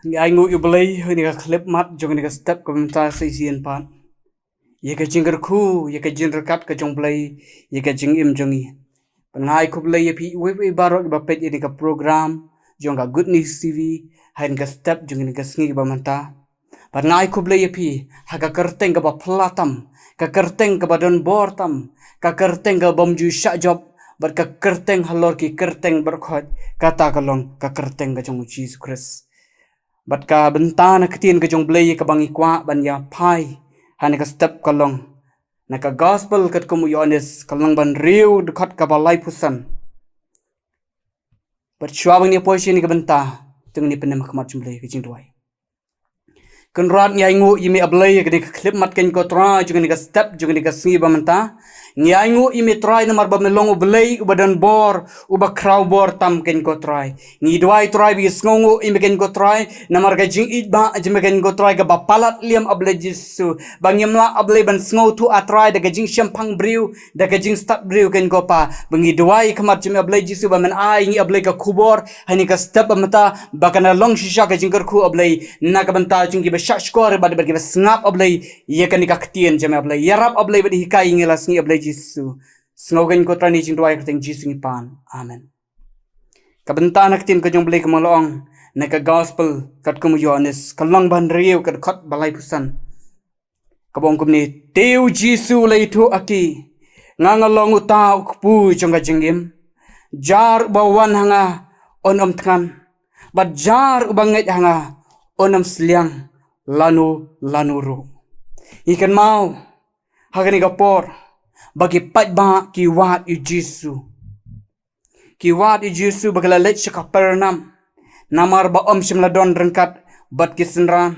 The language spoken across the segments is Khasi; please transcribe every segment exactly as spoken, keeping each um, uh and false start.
Ngi ainguh ïa u Blei ha kane ka khyllipmat jong kane ka step kaba mynta sa shisien pat, ïa ka jingkyrkhu, ïa ka jingryngkat ka jong u Blei ïa ka jingim jong ngi. Bad nga ai khublei ïa phi iwei pa iwei baroh kiba peit ïa kane ka program jong ka Good News T V ha kane ka step jong kane ka sngi kaba mynta. Bad nga ai khublei ïa phi ha ka kyrteng kaba phylla tam, ka kyrteng kaba don bor tam, ka kyrteng kaba bym ju shah jop, bad ka kyrteng halor ki kyrteng baroh khoit, kata ka long ka kyrteng ka jong u Jisu Khrist. Bad ka bynta na ka ktien ka jong u Blei kaba ngi kwah ban ïa phai ha kane ka step ka long na ka Gospel katkum u Ïoannis, ka lynnong ba hynriew, dkhot kaba laiphew san. Bad shuwa ba ngin ïa poi sha kane ka bynta, to ngin ïa pyndem ha khmat jong u Blei ha ka jingduwai. Kynrad, ngi ainguh ïa me A Blei ha kane ka khyllipmat, kynja ko Trai, jong kane ka step, jong kane ka sngi ba mynta. Ngi ainguh ïa me Trai namar ba me long u Blei uba don bor, uba khraw bor tam, kynja ko Trai. Ngi duwai Trai ba ngi sngewnguh ïa me, kynja ko Trai, namar ka jingïeit ba jong me, kynja ko Trai, kaba palat liam, A Blei Jisu. Ba ngim lah, A Blei, ban sngewthuh, A Trai, da ka jingshemphang briew, da ka jingstad briew, kynja ko Pa. Ba ngi duwai ha khmat jong me, A Blei Jisu, ba men ai ngi, A Blei, ka khubor ha kane ka step ba mynta, ba kan long shisha ka jingkyrkhu, A Blei, na ka bynta jong kiba shah shkor bad, bad kiba sngap, A Blei, ïa kane ka ktien jong me, A Blei. Ïarap, A Blei, bad hikai ïa ngi la sngi, A Blei Jisu. Sngewbha, kynja ko Trai, ha ka jingduwai ha ka kyrteng Jisu ngi pan. Amen. Ka bynta na ka ktien ka jong u Blei ka mut la ong na ka Gospel katkum u Ïoannis, ka lynnong ba hynriew, ka dkhot ba laiphew san. Kaba ong kumne: Te u Jisu u la ïathuh ha ki, Nga nga long uta u kpu jong ka jingim. Jar uba wan ha nga un ym thngan, bad jar uba ngeit ha nga un ym sliang lano lano ruh. Ngi kynmaw ha kane ka por ba ki paidbah ki wad ïa u Jisu. Ki wad ïa u Jisu ba ki la leit sha Kapernaum, namar ba ym shym la don ryngkat bad ki synran.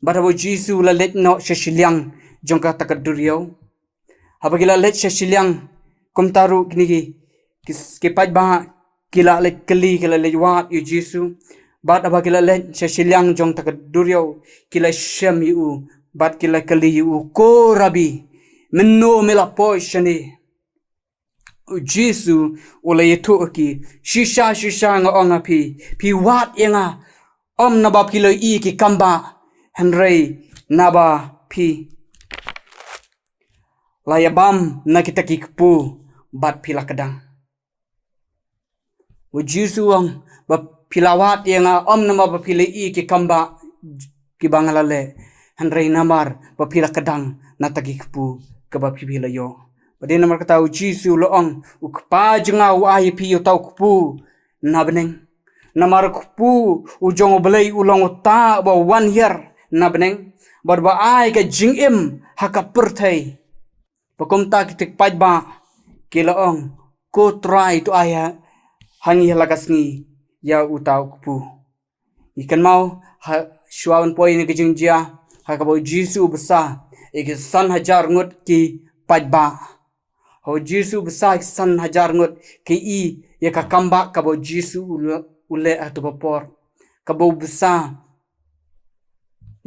Bad haba u Jisu u la leit noh sha shiliang jong kata ka duriaw, haba ki la leit sha shiliang, kumta ruh kine ki, ki, ki paidbah ki la leit kylli, ki la leit wad ïa u Jisu. Bad haba ki la leit sha shiliang jong kata ka duriaw, ki la shem ïa u, bad ki la kylli ïa u, Ko Rabbi, mynno me la poi shane? U Jisu u la ïathuh ha ki, Shisha shisha nga ong ha phi, phi wad ïa nga, ym naba phi la ïohi ki kambah, hynrei naba phi la ïabam na kita ki kpu, bad phi la kdang. U Jisu u ong ba phi la wad ïa nga, ym namar ba phi la ïohi ki kambah kiba nga la leh, hynrei namar ba phi la kdang na kata ki kpu kaba phi, phi la ïoh. Bad dei namar kata u Jisu u la ong, U Kpa jong nga u ai ïa phi uta u kpu na bneng. Namar u kpu u jong u Blei u long uta uba wan hiar na bneng, bad uba ai ka jingim ha ka pyrthei. Bad kumta kita ki paidbah ki la ong, Ko Trai, to ai ha, ha ngi ha la ka sngi ïa uta u kpu. Ngi kynmaw ha, shuwa ban poi na ka jingjia, ha kaba u Jisu u bsa ïa ki san hajar ngut ki paidbah. Ha u Jisu u bsa ïa ki san hajar ngut, ki ïohi ïa ka kambah kaba u Jisu u le-, u leh ha kata ka por. Kaba u bsa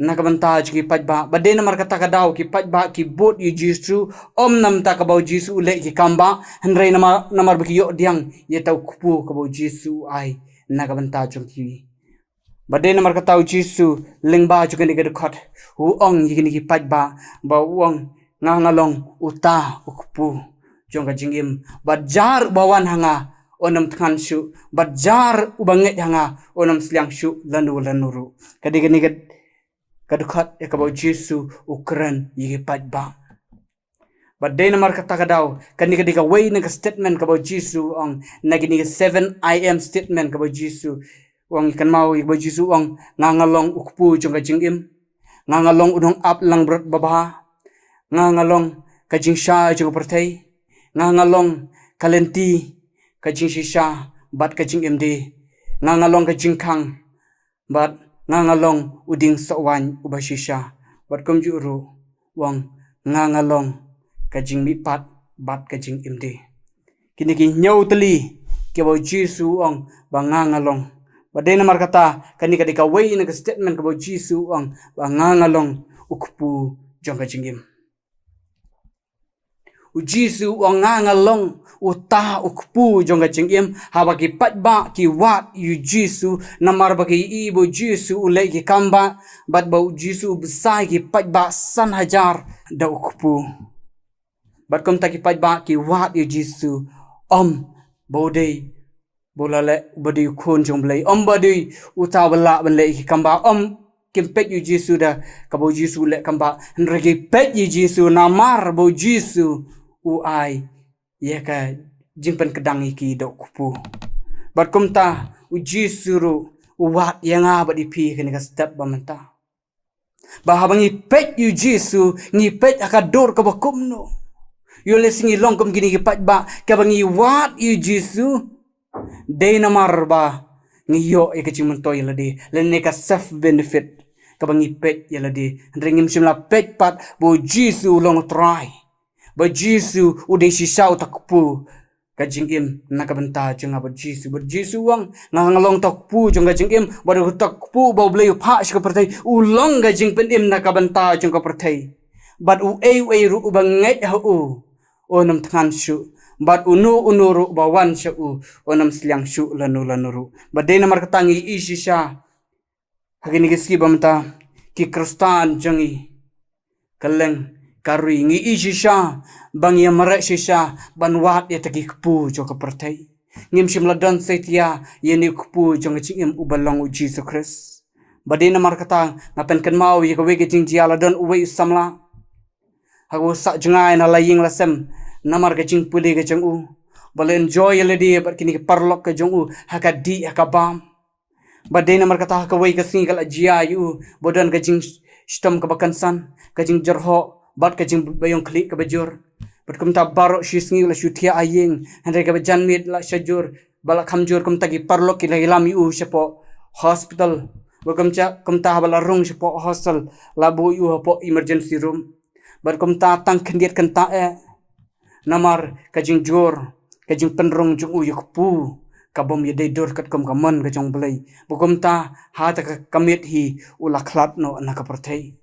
na ka bynta jong ki paidbah. Bad dei namar kata ka daw ki paidbah ki bud ïa u Jisu, ym namar kata kaba u Jisu u leh ïa ki kambah, hynrei namar, namar ba ki ïoh pdiang ïa uta u kpu kaba u Jisu u ai na ka bynta jong ki. Bad dei namar kata u Jisu lyngba jong kane ka dkhot u ong ïa kine ki paidbah, ba u ong, Nga nga long uta u kpu jong ka jingim. Bad jar uba wan ha nga un ym thngan shuh, bad jar uba ngeit ha nga un ym sliang shuh lano lano ruh. Ka dei kane ka, ka dkhot ïa kaba u Jisu u kren ïa ki paidbah. Bad dei namar kata ka daw, kane ka dei kawei na ka statement kaba u Jisu u ong, na kine ka seven I am statement kaba u Jisu u ong, kynmaw ïa kaba u Jisu u ong, Nga nga long u kpu jong ka jingim. Nga nga long u nongap langbrot babha. Nga nga long ka jingshai jong ka pyrthei. Nga nga long ka lynti, ka jingshisha bad ka jingim de. Nga nga long ka jingkhang, bad nga nga long u dieng sohwaiñ uba shisha. Bad kumjuh ruh u ong, Nga nga long ka jingmihpat bad ka jingim de. Kine ki hynñiew tylli kiba u Jisu u ong ba nga nga long. Bad dei namar kata, kane ka dei kawei na ka statement kaba u Jisu u ong ba nga nga long u kpu jong ka jingim. U Jisu u ong nga nga long uta u kpu jong ka jingim. Haba ki paidbah ki wad ïa u Jisu namar ba ki i ba u Jisu u leh ki kam bah, bad ba u Jisu u bsa ïa ki paidbah san hajar da u kpu. Bad kumta ki paidbah ki wad ïa u Jisu, ym ba u dei ba u la leh, ba u dei u khun jong u Blei, ym ba u dei uta ba lah ban leh ki kam bah, ym. Kim peit ïa u Jisu da kaba u Jisu u leh kam bah, hynrei ki peit ïa u Jisu namar ba u Jisu u ai ïa ka jingpynkdang ïa ki da u kpu. Bad kumta u Jisu ruh u wad ïa nga bad ïa phi ha kane ka step ba mynta, ba haba ngi peit ïa u Jisu, ngi peit ha ka dur kaba kumno. Ïoh lehse ngi long kum kine ki paidbah, kaba ngi wad ïa u Jisu dei namar ba ngi ïoh ïa ka jingmyntoi ïa lade, lane ka self benefit, kaba ngi peit ïa lade. Hynrei ngim shym la peit pat ba u Jisu u long u Trai, ba u Jisu u dei shisha uta u kpu ka jingim na ka bynta jong nga bad u Jisu. Bad u Jisu u ong, nga nga long uta u kpu jong ka jingim, bad uta u kpu ba u Blei u phah sha ka pyrthei u long ka jingpynim na ka bynta jong ka pyrthei. Bad uei uei ruh uba ngeit ha u, un ym thngan shuh. Bad uno uno ruh ba wan sha u, un ym sliang shuh lano lano ruh. Bad dei namar kata ngi i shisha ha kine ki sngi ba mynta, ki Khristan jong ngi, kylleng ka ri, ngi i shisha ba ngi ïa mareh shisha ban wad ïa kita ki kpu jong ka pyrthei. Ngim shym la don satia ïa une u kpu jong ka jingim uba long u Jisu Khrist. Bad dei namar kata nga pynkynmaw ïa kawei ka jingjia, la don uwei u samla ha u sah jngai na la ïing la sem namar ka jingpule ka jong u, ba la enjoy ïa lade bad kine ki paralok ka jong u ha ka dih ha ka bam. Bad dei namar kata ha kawei ka sngi ka la jia ïa u ba don ka jingshitom kaba kongsan, ka jingjyrhoh bad ka jingbaïong khlieh kaba jur. Bad kumta baroh shi sngi u la shu thiah ha ïing, hynrei kaba janmiet la shah jur, ba la kham jur, kumta ki paralok ki la ïalam ïa u shapoh hospital. Bad kumta, kumta haba la rung shapoh hospital, la buh ïa u hapoh emergency room. Bad kumta tang khyndiat kynta eh, namar ka jingjur, ka jingpynrung jong u ïa u kpu, ka bym ïadei dur katkum ka mon ka jong u Blei. Bad kumta ha kata ka miet hi u la khlad noh na ka pyrthei.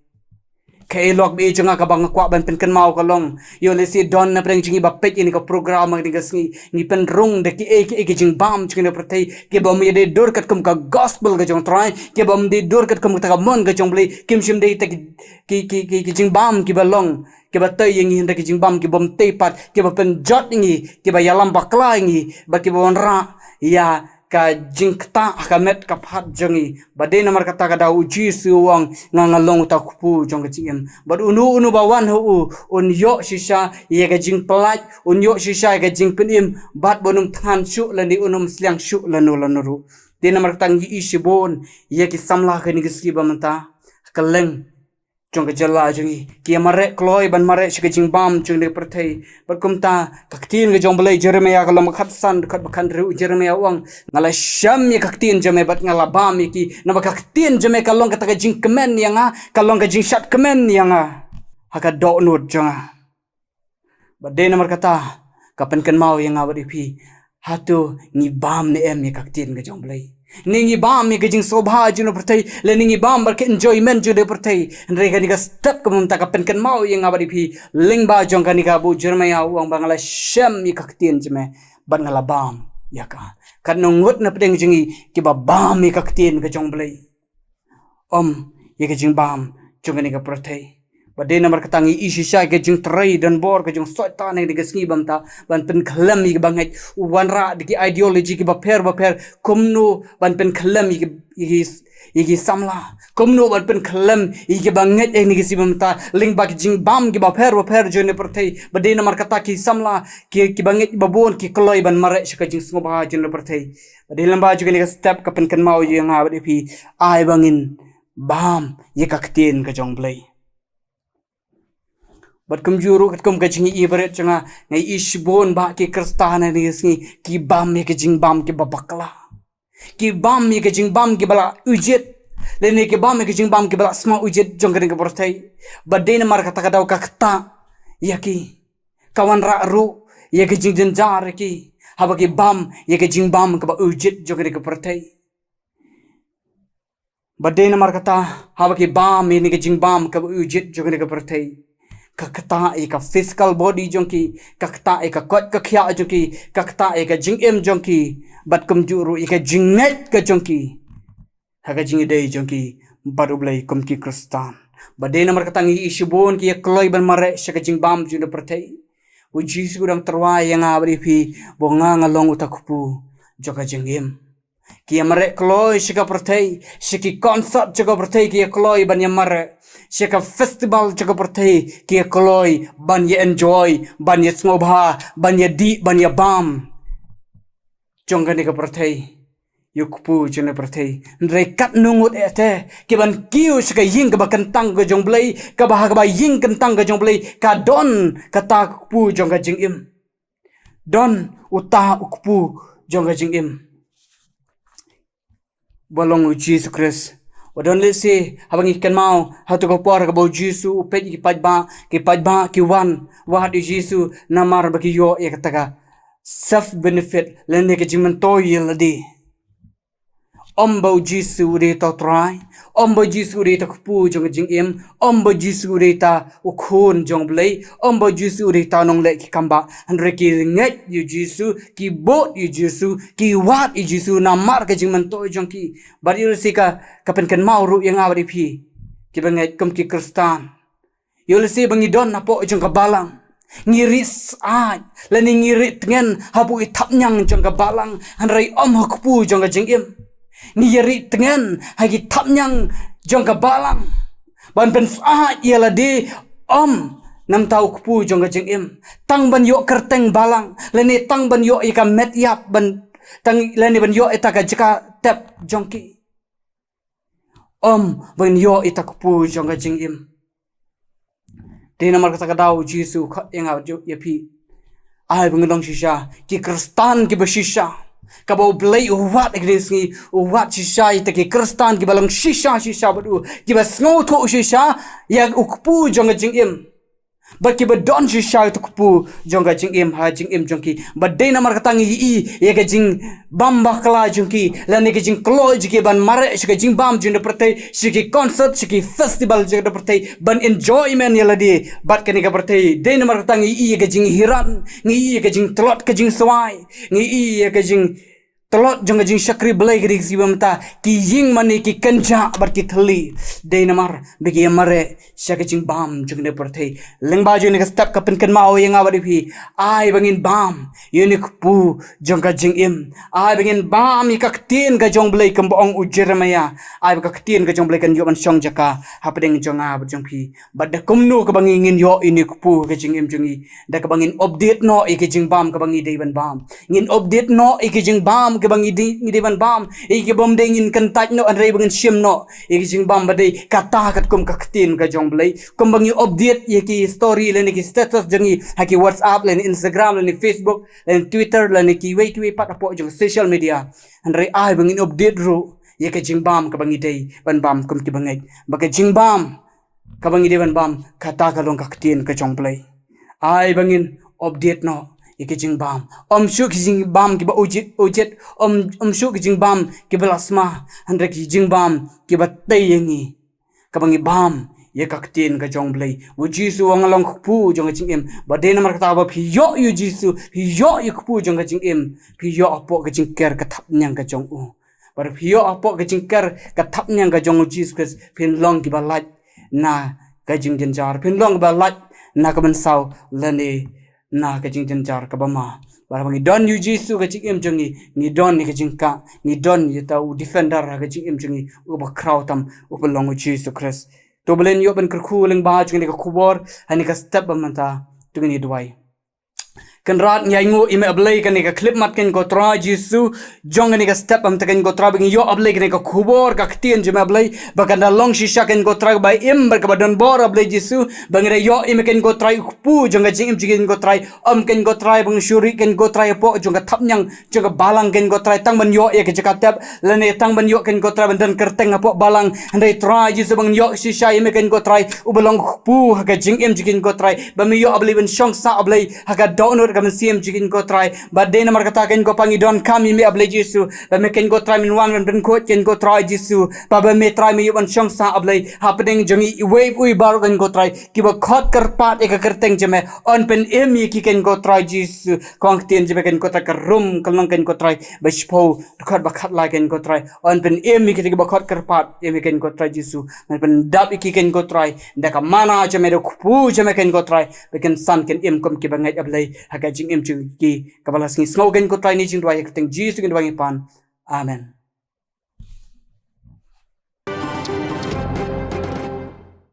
Ka ïa lok ba ïa jong nga kaba nga kwah ban pynkynmaw ka long, ïoh lehse don na pdeng jong ngi ba peit ïa kane ka program ha kane ka sngi, ngi pynrung da kiei kiei ki jingbam jong kane ka pyrthei, ki bym ïadei dur katkum ka gospel ka jong u Trai, ki bym dei dur katkum kata ka mon ka jong u Blei, kim shym dei kita ki, ki, ki, ki, ki jingbam kiba long, kiba tei ïa ngi, hynrei ki jingbam ki bym tei pat, kiba pynjot ïa ngi, kiba ïalam bakla ïa ngi, bad kiba wanrah ïa ka jingktah ha ka met ka phad jong ngi. Bad dei namar kata ka daw u Jisu u ong, nga nga long uta u kpu jong ka jingim. Bad uno uno ba wan ha u, un ïoh shisha ïa ka jingpyllait, un ïoh shisha ïa ka jingpynim, bad ba un ym thngan shuh lane un ym sliang shuh lano lano ruh. Dei namar kata ngi i shibun ïa ki samla ha kane ka sngi ba mynta, ha kylleng jong ka jylla jong ngi, ki ïa mareh kloi ban mareh sha ka jingbam jong kane ka pyrthei. Bad kumta ka ktien ka jong u Blei, Jeremaïah ka lynnong ba khatsan, dkhot ba khathynriew, Jeremaïah u ong, nga la shem ïa ka ktien jong me bad nga la bam ïa ki. Naba ka ktien jong me ka long kata ka jingkmen ïa nga, ka long ka jingshad kmen ïa nga ha ka dohnud jong nga. Bad dei namar kata ka pynkynmaw ïa nga bad ïa phi, hato ngi bam ne em ïa ka ktien ka jong u Blei? Ne ngi bam ïa ka jingsngewbha jong kane ka pyrthei, lane ngi bam bad ka enjoyment jong kane ka pyrthei? Hynrei kane ka step ka mynta ka pynkynmaw ïa nga bad ïa phi, lyngba jong kane ka buk Jeremaïah u ong ba nga la shem ïa ka ktien jong me bad nga la bam ïa ka. Katno ngut na pdeng jong ngi kiba bam ïa ka ktien ka jong u Blei, ym ïa ka jingbam jong kane ka pyrthei. Bad dei namar kata ngi i shisha ïa ka jingtrei donbor ka jong u Soitan ha kane ka sngi ba mynta, ban pynkhlem ïa kiba ngeit, u wanrah da ki ideology kiba pher bapher, kumno ban pynkhlem ïa ki, ïa ki, ïa ki samla, kumno ban pynkhlem ïa kiba ngeit ha kane ka sngi ba mynta lyngba ki jingbam kiba pher bapher jong kane ka pyrthei. Bad dei namar kata ki samla, ki, kiba ngeit ba bun ki kloi ban mareh sha ka jingsngewbha jong kane ka pyrthei. Bad dei lyngba jong kane ka step ka pynkynmaw ïa nga bad ïa phi, ai ba ngin bam ïa ka ktien ka jong u Blei. Bad kumjuh ruh katkum ka jingïohi barit jong nga, nga i shibun ba ki Khristan ha kane ka sngi ki bam ïa ka jingbam kiba bakla, ki bam ïa ka jingbam kiba la ujied, lane ki bam ïa ka jingbam kiba la sma ujied jong kane ka pyrthei. Bad dei namar kata ka daw ka ktah ïa ki, ka wanrah ruh ïa ka jingjynjar ïa ki haba ki bam ïa ka jingbam kaba ujied jong kane ka pyrthei. Bad dei namar kata, haba ki bam ïa kane ka jingbam kaba ujied jong kane ka pyrthei, ka ktah ïa ka physical body jong ki, ka ktah ïa ka koit ka khiah jong ki, ka ktah ïa ka jingim jong ki, bad kumjuh ruh ïa ka jingngeit ka jong ki ha ka jingïadei jong ki bad U Blei kum ki Khristan. Bad dei namar kata ngi ïohi shibun ki ïa kloi ban mareh sha ka jingbam jong ka pyrthei. U Jisu u dang tyrwa ïa nga bad ïa phi, ba nga nga long uta u kpu jong ka jingim. Ki ïa mareh kloi sha ka pyrthei, sha ki concert sha ka pyrthei ki ïa kloi ban ïa mareh, sha ka festival sha ka pyrthei ki ïa kloi ban ïa enjoy, ban ïa sngewbha, ban ïa dih, ban ïa bam jong kane ka pyrthei ïa u kpu jong ka pyrthei. Hynrei katno ngut eh te ki ban kiew sha ka ïing kaba kyntang ka jong U Blei, kaba ha kaba ïing kyntang ka jong U Blei ka don kata ka kpu jong ka jingim. Don uta u kpu jong ka jingim, ba long U Jisu Khrist. Ba don lehse haba ngi kynmaw ha tu ka por kaba U Jisu u peit ki paidbah, ki paidbah ki wan wad ïa U Jisu namar ba ki ïoh ïa kata ka self benefit lane ka jingmyntoi ïa lade. Ym ba U Jisu u dei uta u Trai, ym ba U Jisu u dei uta u kpu jong ka jingim, ym ba U Jisu u dei uta u khun jong U Blei, ym ba U Jisu u dei uta u nongleh ki kambah. Hynrei ki ngeit ïa U Jisu, ki bud ïa U Jisu, ki wad ïa U Jisu namar ka jingmyntoi jong ki. Bad ïoh lehse ka, ka pynkynmaw ruh ïa nga bad ïa phi kiba ngeit kum ki Khristan. Ïoh lehse ba ngi don hapoh jong ka balang, ngi rieh syaid lane ngi rieh tngen hapoh ki thapniang jong ka balang, hynrei ym ha u kpu jong ka jingim. Ngi ïa rieh tngen ha ki thapniang jong ka balang ban pynsyaid ïa lade, ym namar uta u kpu jong ka jingim. Tang ban ïoh kyrteng balang lane tang ban ïoh ïa ka met ïap ban tang lane ban ïoh ïa kata ka jaka tep jong ki. Ym ban ïoh ïa kata ka kpu jong ka jingim. Dei namar kata ka daw U Jisu u khot ïa nga ïa phi, ai ba ngin long shisha ki Khristan kiba shisha, kaba U Blei u wad ha kine ki sngi, u wad shisha ïa kita ki Khristan kiba long shisha shisha bad u, kiba sngewthuh shisha ïa u kpu jong ka jingim. Bad kiba don shisha uta u kpu jong ka jingim ha ka jingim jong ki. Bad dei namar kata ngi ïohi ïa ka jingbam bakla jong ki lane ka jingkloi jong ki ban mareh sha ka jingbam jong ka pyrthei, sha ki concert, sha ki festival jong ka pyrthei, ban enjoyment ïa lade. Bad kane ka pyrthei, dei namar kata ngi ïohi ïa ka jinghiran, ngi ïohi ïa ka jingtlot ka jingswai, ngi ïohi ïa ka jing tlot jong ka jingshakri Blei ka dei ka sngi ba mynta, ki ïing mane ki kynjah bad ki thylli. Dei namar ba ki ïa mareh sha ka jingbam jong kane ka pyrthei. Lyngba jong kane ka step ka pynkynmaw ïa nga bad ïa phi, ai ba ngin bam ïa une u kpu jong ka jingim. Ai ba ngin bam ïa ka ktien ka jong U Blei kumba ong u Jeremiah. Ai ba ka ktien ka jong U Blei kan ïoh ban shong jaka hapdeng jong nga bad jong phi. Bad da kumno kaba ngi ngin ïoh ïa une u kpu ka jingim jong ngi? Da kaba ngin update noh ïa ka jingbam kaba ngi dei ban bam. Ngin update noh ïa ka jingbam kaba ngi dei, ngi dei ban bam. Ïa kaba ym dei ngin kyntait noh hynrei ba ngin shim noh ïa ka jingbam ba dei kata katkum ka ktien ka jong U Blei. Kumba ngi update ïa ki story lane ki status jong ngi ha ki WhatsApp lane Instagram lane Facebook lane Twitter lane kiwei kiwei pat hapoh jong social media. Hynrei ai ba ngin update ruh ïa ka jingbam kaba ngi dei ban bam kum kiba ngeit. Ba ka jingbam kaba ngi dei ban bam, kata ka long ka ktien ka jong U Blei. Ai ba ngin update noh ïa ki jingbam. Ym shuh ki jingbam kiba ujit ujit, ym, ym shuh ki jingbam kiba la sma, hynrei ki jingbam kiba tei ïa ngi. Kaba ngi bam ïa ka ktien ka jong U Blei. U Jisu u ong nga long kpu jong ka jingim. Bad dei namar kata ba phi ïoh ïa U Jisu, phi ïoh ïa u kpu jong ka jingim, phi ïoh hapoh ka jingker ka thapniang ka jong u. Bad phi ïoh hapoh ka jingker ka thapniang ka jong U Jisu Khrist, phin long kiba lait na ka jingjynjar, phin long kiba lait na ka mynsaw lane na ka jingjynjar kaba ma. Bad haba ngi don ïa U Jisu ha ka jingim jong ngi, ngi don ïa ka jingkah, ngi don ïa uta u defender ha ka jingim jong ngi, uba khraw tam, uba long U Jisu Khrist. To balei ngin ïoh ban kyrkhu lyngba jong kane ka khubor ha kane ka step ba mynta? To ngin ïa duwai. Kynrad, ngi ainguh ïa me A Blei, kane ka khyllipmat kein ko Trai Jisu, jong kane ka step ba mynta kein ko Trai, ba ngi ïoh A Blei kane ka khubor ka ktien jong me A Blei, ba kan da long shisha kein ko Trai kaba im bad kaba donbor A Blei Jisu, ba ngi da ïoh ïa me kein ko Trai u kpu jong ka jingim jong ngi kein ko Trai, ym kein ko Trai ba ngi shu rieh kein ko Trai hapoh jong ka thapniang jong ka balang kein ko Trai tang ban ïoh ïa ka jaka tep, lane tang ban ïoh kein ko Trai ban don kyrteng hapoh balang. Hynrei Trai Jisu ba ngin ïoh shisha ïa me kein ko Trai uba long u kpu ha ka jingim jong ngi kein ko Trai, ba me ïoh A Blei ban shong sah A Blei ha ka dohnud ka mynsiem jong ki, kynrad ko Trai, ba dei namar kata kynrad ko Pa ngi donkam ïa me A Blei Jisu, ba me kynrad ko Trai men wan ban pynkhuid kynrad ko Trai Jisu, ba ba me Trai me ïoh ban shong sah A Blei hapdeng jong ngi iwei pa iwei baroh kynrad ko Trai, kiba khot kyrpad ïa ka kyrteng jong me, yn pynim ïa ki kynrad ko Trai Jisu, ka ktien jong me kynrad ko Trai ka rum ka long kynrad ko Trai, ba shiphew dkhot ba khatlai kynrad ko Trai, yn pynim ïa kita kiba khot kyrpad ïa me kynrad ko Trai Jisu, men pyndap ïa ki kynrad ko Trai, da ka mana jong me da u kpu jong me kynrad ko Trai, ba kin san kin im kum kiba ngeit A Blei, ha ka jingim jong ki, kaba la sngi sngew kynrad ko Trai ne jingduwai ha ka kyrteng Jisu ngi duwai ngi pan. Amen.